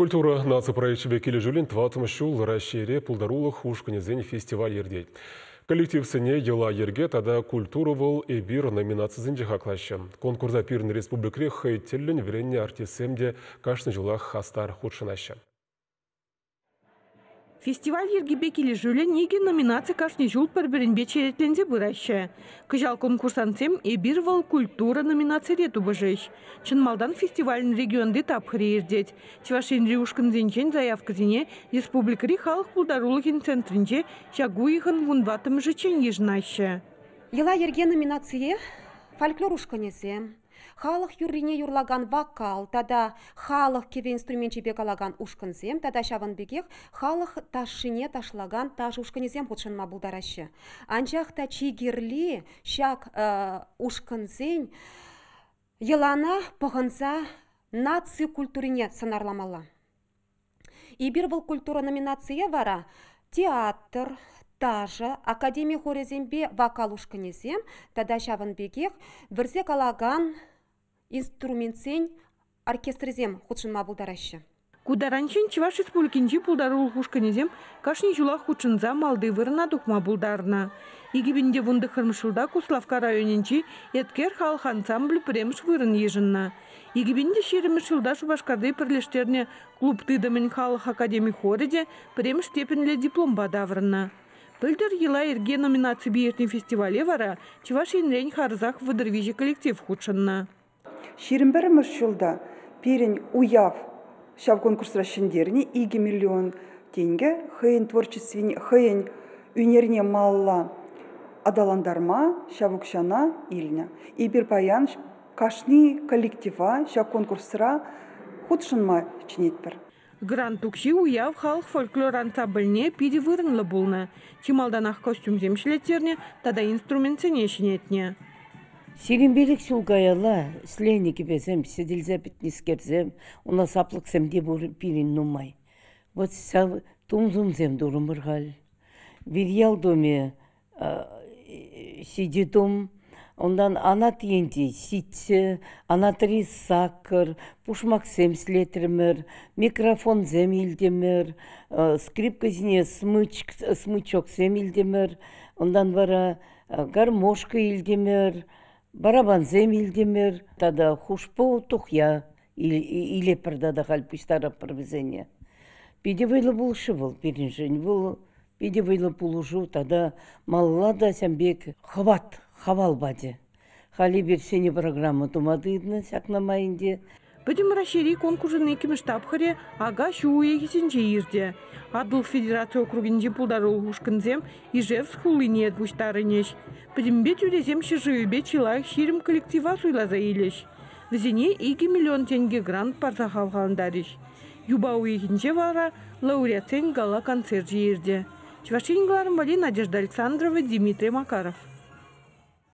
Культура наци проекчӗпе килӗшӳллӗн тӑваттӑмӗш ҫул Раҫҫейре пултарулӑх ушкӑнӗсен фестиваль иртет. Коллективсене йӑла-йӗрке тата культура вӑл эпир номинацисенче хаклаҫҫӗ. Конкурса пирӗн республикӑри хӑй тӗллӗн вӗреннӗ артистсем те кашни ҫулах хастар хутшӑнаҫҫӗ. Фестиваль йӗркипе килӗшӳллӗн икӗ номинаци кашни ҫул пӗр-пӗринпе черетленсе пыраҫҫӗ. Кӑҫал конкурсантсем «Эпир вӑл культура» номинацире тупӑшӗҫ. Чӑн малтан фестивалӗн регионти тапхӑрӗ иртет. Чӑваш Енри ушкӑнсенчен заявкӑсене республикӑри халӑх пултарулӑхӗн центрӗнче ҫак уйӑхӑн вунтӑваттӑмӗшӗччен йышӑнаҫҫӗ. Йӑла-йӗрке номинацие фольклор ушкӑнӗсем, халӑх юррине юрлакан вокал тата халӑх кӗвӗ инструменчӗпе калакан ушкӑнсем тата ҫавӑн пекех халӑх ташшине ташлакан ташӑ ушкӑнӗсем хутшӑнма пултараҫҫӗ. Анчах та чи кирли ҫак ушкӑнсен йӑлана пӑхӑнса наци культурине сӑнарламалла. Эпир вӑл культура номинацие вара театр, ташӑ, академи хорӗсемпе вокал ушкӑнӗсем тата ҫавӑн пекех вӗрсе калакан инструментсен оркестрӗсем хутшӑнма пултараҫҫӗ. Ку таранччен Чӑваш Республикинчи пултарулӑх ушкӑнӗсем кашни ҫулах хутшӑнса малти вырӑна тухма пултарнӑ. 2019 ҫулта Куславкка районӗнчи «Эткер» халӑх ансамблӗ пӗрремӗш вырӑн йышӑннӑ. 2020 ҫулта Шупашкарти пӗрлештернӗ клуб тытӑмӗн халӑх академи хорӗ те пӗрремӗш степеньлӗ дипломпа таврӑннӑ. Пӗлтӗр «Йӑла-йӗрке» номинаципе иртнӗ фестивале вара Чӑваш Енрен харӑсах 33 коллектив хутшӑннӑ. 21-мӗш ҫулта пирӗн уяв ҫав конкурсра ҫӗнтернӗ 2 миллион тенкӗ хӑйӗн творчествине, хӑйӗн ӳнерне малалла аталантарма ҫав укҫана илнӗ. Эпир паян кашни коллектива ҫак конкурсра хутшӑнма чӗнетпӗр. Грант укҫи уяв халӑх фольклор ансамбльне питӗ вырӑнлӑ пулнӑ. Чи малтанах костюмсем ҫӗлеттернӗ тата инструментсене ҫӗнетнӗ. 25 ҫул каялла ӗҫленӗ кӗпесем ҫӗтӗлсе пӗтнӗскерсем, уна саплӑксем те пур пирӗн нумай. Вот ҫав тум-сумсем турӑмӑр халь. Вирьял тумӗ ҫичӗ тум, унтан анат енчи ҫиччӗ, анатри саккӑр, пушмаксем ӗҫлетрӗмӗр, микрофонсем илтӗмӗр, скрипка ҫине смычоксем илтӗмӗр, унтан вара гармошка илтӗмӗр, барабансем илтӗмӗр тата хушпу тухья илетпӗр тата халь пуҫтаратпӑр вӗсене. Питӗ вӑйлӑ пулӑшрӗ вӑл пирӗншӗн. Вӑл питӗ вӑйлӑ пулӑшу тата малалла та ҫавӑн пек хӑват, хавал пачӗ. Халь эпир ҫӗнӗ программа тума тытӑннӑ ҫакна май ӗнтӗ. Пӗтӗм Раҫҫейри конкурсӑн иккӗмӗш тапхӑрӗ ака-ҫу уйӑхӗсенче иртӗ. Атӑл федераци округӗнчи пултарулӑх ушкӑнсем Ижевск хулине пуҫтарӑнӗҫ. Пӗтӗмпе тӳресем ҫӗршывӗпе чи лайӑх 20 коллектива суйласа илӗҫ. Вӗсене 2 миллион тенкӗ грант парса хавхалантарӗҫ. Юпа уйӑхӗнче вара лауреатсен гала-концерчӗ иртӗ. Чӑваш Ен кӑларӑм валли Надежда Александрова, Дмитрий Макаров.